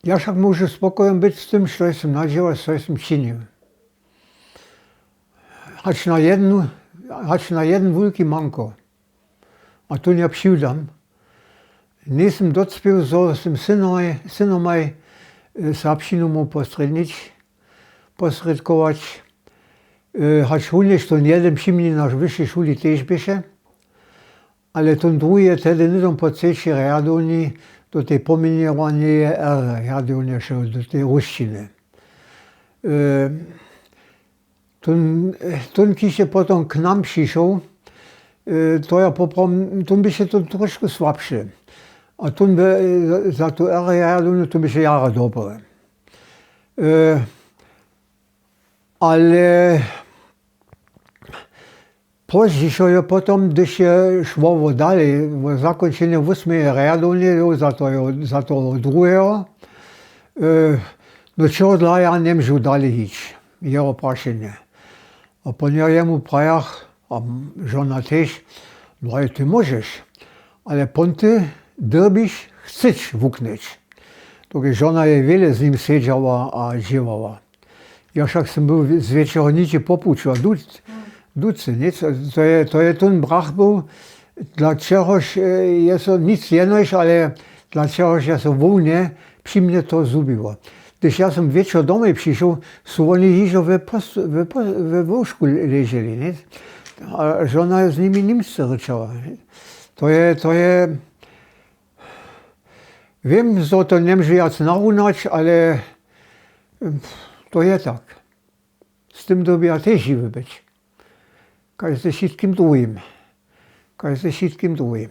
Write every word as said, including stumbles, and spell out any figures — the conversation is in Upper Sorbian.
Ja wšak móžu spokojom być z tym, što jesym nadźěłał, što jesym činił. Hač na jednu hač na jedn wulki manko. A tón ja přiwdam. Njejsym docpěł zo z tym synomaj synomaj serbšinu móhł posrědnić posrědkować. Hač runjež tón jedyn při mni na wyšej šuli tež běše, ale tón druhi je tehdy hnydom po třećej rjadownjej do tej poměnjowaneje r rjadownje šoł, do tej rusćiny. Tón kiž je potom k nam přišoł, to ja poprawom tón běše to trošku słabše. A tón by za tu r rjadownju tón běše jara dobry. Ale pózdźišo je potom, hdyž je šło wo dalej, wo zakónčenje wósmeje rjadownje za toho druheho, do čehodla ja njemóžu dalej hić, jeho prašenje. A pon ja jemu prajach, a žona tež, no ale ty móžeš, ale pon ty dyrbiš chcyć wuknyć. Dokelž žona je wjele z nim sedźała a dźěłała. Ja wšak sym był z wječeho niči po puću a ducy nic. To je tón brach był, dla čehož je so nic jenož ale dla čehož je so hłownje při mnje to zhubiło. Hdyž ja sym wječor domoj přišoł, su woni hižo we łóžku leželi nic. A žona je z nimi nimsce rěčała. To je to je wěm zo to njemóžu wjac narunać ale to je tak. Z tym dyrbja tež žiwy być, kaž ze wšitkim druhim kaž ze wšitkim druhim.